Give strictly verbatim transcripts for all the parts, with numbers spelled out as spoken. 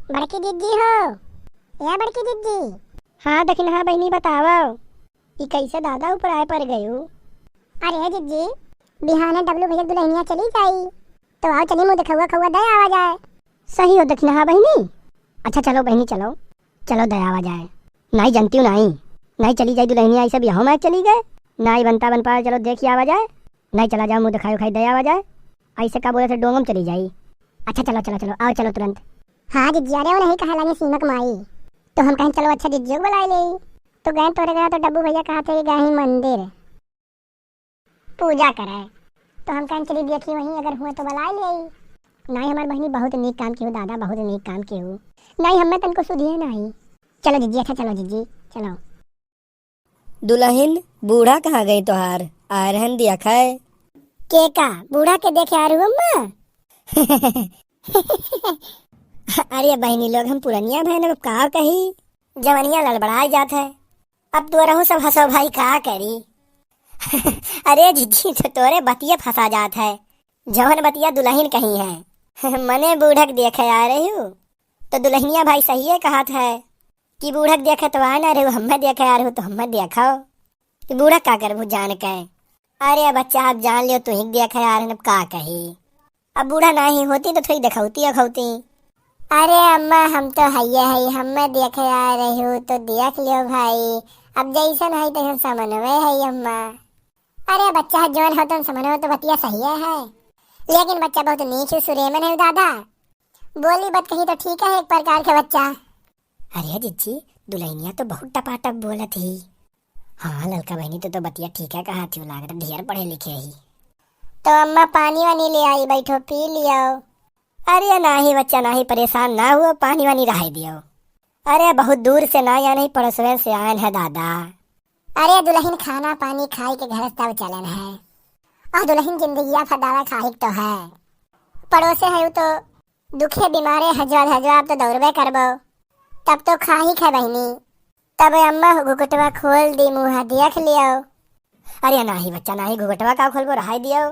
बड़की जिज्जी हो, या बड़की जिज्जी। हाँ दखिनहा बहिनी, बतावो, ई कैसे दादा ऊपर आए पड़ गयू? अरे जिज्जी, बिहाने डब्लू भैया दुल्हनिया चली जाई, तो आओ चली मुँह देखौआ खौआ दे आवा जाए। सही हो दखिनहा बहिनी। अच्छा चलो बहिनी चलो, चलो दे आवा जाए। नाई जनतियो नाई, नाई चली जाई दुल्हनिया, ऐसे बिहाव में चली गए, नाई बनता बन पावे, चलो देखी आवा जाए। नाई चला जाओ मुँह देखाई उखाई दे आवा जाए, ऐसे का बोले थे डोंगम चली जाई। अच्छा चलो चलो चलो, आओ चलो तुरंत। हाँ जिज्जी, अरे वो नहीं कहा लागे सीमक माई, तो हम कहें चलो अच्छा जिज्जियो को बुलाई ले, तो गए तोरे गया तो डब्बू भैया कहा थे कि गए ही मंदिर पूजा करे। तो हम कहें चली देखी वहीं अगर हुए तो बुलाए ले आई। नाई हमार बहिनी बहुत नीक काम की हो दादा, बहुत नीक काम की हो। नाई हमें तनको सुधिए नाई। चलो जिज्जी, अच्छा चलो जिज्जी, चलो। दुलहिन, बूढ़ा कहाँ गई तोहार? आए रहन दिया खाए। के का? बूढ़ा के देखे आ रहू अम्मा? अरे बहिनी लोग, हम पुरनिया भैन, अब का कही? जवनिया लड़बड़ाई जात है। अब तोरहू सब हंसो भाई, का करी? अरे जिज्जी, तो तोरे बतिये फंसा जात है, जवन बतिया दुलहिन कही है। मने बूढ़क देखे आ रहू, तो दुलहिनिया भाई सहिए कहत है कि बूढ़क देखे तो आ ना रहू, हमें देखे आ रहू, तो हमें देखो कि बूढ़क का करबू जान के। अरे बच्चा, आप जान लियो, तू ही देखे आ रहे, अब का कही? अब बूढ़ा नाही होती तो थोड़ी देखौती अखौती। अरे अम्मा, हम तो हइये हई, हमें देखे आ रहू तो देख लियो भाई, अब जैसन हई तैसन समनवे हई अम्मा। अरे बच्चा, जौन हो तौन समनवे तो बतिया सही है, लेकिन बच्चा बहुत नीच सुरे में नहीं दादा, बोली बात कही तो ठीक है एक प्रकार के बच्चा। अरे जिज्जी, दुलहिनिया तो बहुत टपाटप बोलत ही। हाँ ललका बहिनी, तू तो बतिया ठीक है कहा थी, लागत ढेर पढ़े लिखे ही। तो अम्मा पानी वानी ले आई, बैठो पी लियो। अरे नाही बच्चा नाही, परेशान ना हुआ, पानी वानी रहे दियो। अरे बहुत दूर से ना आए, नहीं पड़ोसवे से आयन है दादा। अरे दुलहिन खाना पानी खाई के घर तब चलन है, और दुलहिन जिंदगिया भर दावा खाही तो है। पड़ोसे है उ तो दुखे बीमारे हजवा हजवा, अब तो दौड़बे करबो, तब तो खाही खाए बहिनी। तब अम्मा घुघुटवा खोल दी, मुँह देख लियो। अरे नाही बच्चा नाही, घुघुटवा का खोलबो, रहाई दियो।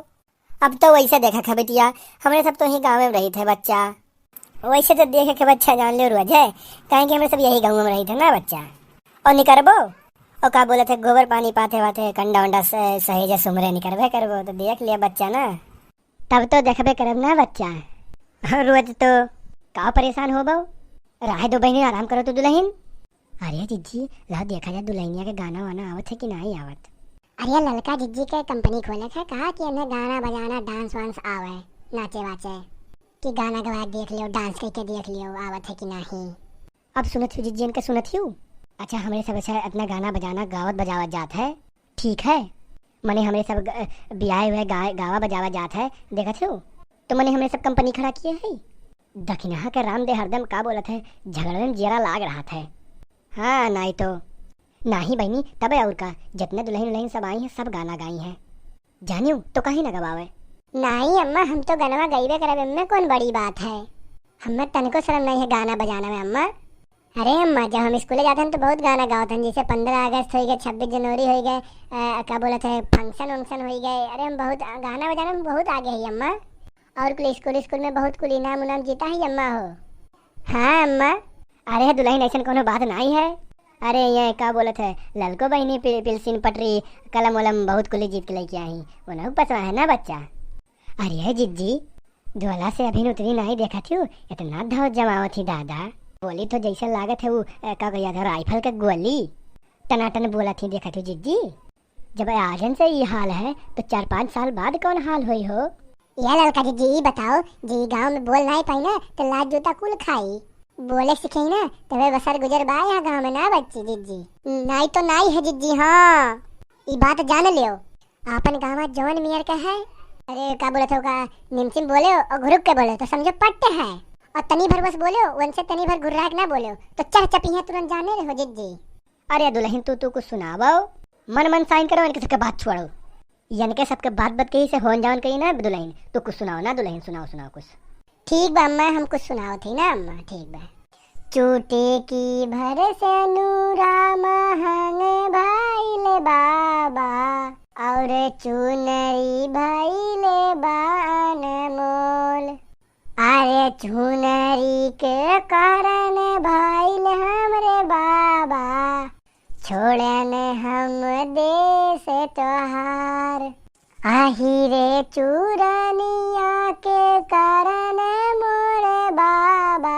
अब तो वैसे देखा खे बिटिया, हमरे सब तो ही गाँव में रही थे बच्चा, वैसे तो देखे के बच्चा जान लियो रोज है, काहे कि हमरे सब यही गाँव में रही थे ना बच्चा। और निकरबो, और का बोले थे, गोबर पानी पाथे वाथे कंडा उंडा से सहेजे सुमरे निकरबे करबो, तो देख लिया बच्चा ना। तब तो देखबे करब ना बच्चा। रोज तो का परेशान होबो? रहे दो बहिनी, आराम करो तो दुलहिन। अरे जिज्जी, लाओ देखा जाए दुलहिनिया के गाना वाना आवत है कि नाही आवत। अरे ललका जिज्जी के कंपनी खोले थे, कहा कि इन्हें गाना बजाना, डांस वांस आवे, नाचे वाचे, कि गाना गवा के देख लियो, डांस करके देख लियो, आवत है कि नाही। अब सुनत हूँ जिज्जी, इनके सुनत हूँ। अच्छा, हमरे सब अच्छा इतना गाना बजाना गावत बजावत जात है, ठीक है, मने हमरे सब ग-, बियाहे हुए गा-, गावा बजावा जात है, देखत हो, तो मने हमरे सब कंपनी खड़ा किए है। दखिनहा के राम दे हरदम का बोलत है, झगड़न जियरा लाग रहा है। हाँ, नाही तो, नाही बहिनी, तबे और का, जितने दुलहिन उलहिन सब आई हैं, सब गाना गाई हैं। जानियो, तो काहे ना गवावे? नाही अम्मा, हम तो गनवा गईबे करब, इनमें कौन बड़ी बात है? हमें तनिको शर्म नहीं है गाना बजाना में अम्मा। अरे अम्मा, जब हम स्कूले जाते हैं तो बहुत गाना गावत हैं, जैसे पन्द्रह अगस्त होइ गए, छब्बीस जनवरी होइ गए, अ, का बोलत है, function वंक्शन होइ गए। अरे हम बहुत, अ, गाना बजाना में बहुत आगे है अम्मा। और कुल स्कूल, स्कूल में बहुत कुल इनाम उनाम जीता है अम्मा हो। हाँ अम्मा। अरे दुलहिन, ऐसन कोनो बात नाही है। अरे ये का बोलत है, ललको बहिनी पि-, पिलसिन पटरी, कलम वलम बहुत कुली जीत के लेके आई, उन्हें पसवा है ना बच्चा। अरे जिज्जी, धोला से अभी उतरी नाही देखत हूँ, इतना धाव जमावत ही दादा। बोली तो जैसे लागत है वो, ए, का कहिया था, राइफल के गोली। टनाटन बोलत ही देखत हूँ जिज्जी। जब आजन से ई हाल है, तो चार पाँच साल बाद कौन हाल होई हो? या ललका जिज्जी, ई बताओ, जे ई गाँव में बोल नाही पाई ना, तो लात जूता कुल खाई। बोले सीखे ना, तबे बसर गुजर बा यहाँ गाँव में ना बच्ची जिज्जी। नाही तो नाही है जिज्जी, हाँ। ई बात जान लियो। आपन गाँव जवन मियर के है, अरे का बोलत हो का, निमचिम बोले और घुरुक के बोले तो समझो पट्टे है, और तनी भर बस बोले, उनसे तनी भर घुर्रा के ना बोले तो चढ़ चपी है तुरंत जाने रहो जिज्जी। अरे दुलहिन तू, तू कुछ सुनावो, मन मन साइन करो, इनके सबके बात छोड़ो, इनके सबके बात बात कही से होन जावन कही ना दुलहिन, तू कुछ सुनाओ ना दुलहिन, सुनाओ सुनाओ कुछ। ठीक बा अम्मा, हम कुछ सुनावत ही ना अम्मा, ठीक बा। चूटी की भर से नूरा महंग भइल बाबा, और चुनरी भइल बा अनमोल। अरे चुनरी के कारण भइल हमरे बाबा, छोड़न हम देश तोहार। आही रे चुरनिया के कारण मोरे बाबा,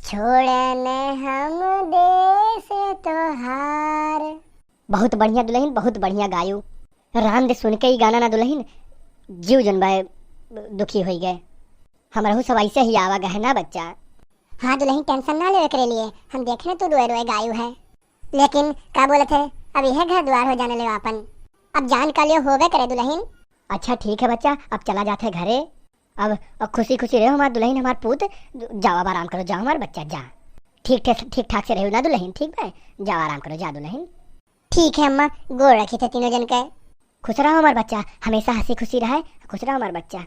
छोड़न हम देश तोहार। बहुत बढ़िया दुलहिन, बहुत बढ़िया गायू। राम दे सुन के ई गाना ना दुलहिन, जीव जन बाय दुखी होई गए। हमरहू सब ऐसे ही आवा गए ना बच्चा। हाँ दुलहिन, tension ना लेवे करे लिए, हम देखे ना तू रोए रोए गायू है। लेकिन का बोलत है, अब यह घर द्वार हो जाने ले आपन, अब जान का लियो होबे करे दुलहिन। अच्छा ठीक है बच्चा, अब चला जाते घरे। अब, अब खुशी खुशी रहो हमार दुलहिन, हमार पूत। जाओ अब आराम करो, जाओ हमार बच्चा, जा। ठीक ठाक, ठीक ठाक से रहो ना दुलहिन, ठीक बा? जाओ आराम करो, जा दुलहिन। ठीक है अम्मा, गोड़ रखी थे तीनों जन के। खुश रहो हमार बच्चा, हमेशा हंसी खुशी रहे, खुश रहो हमार बच्चा।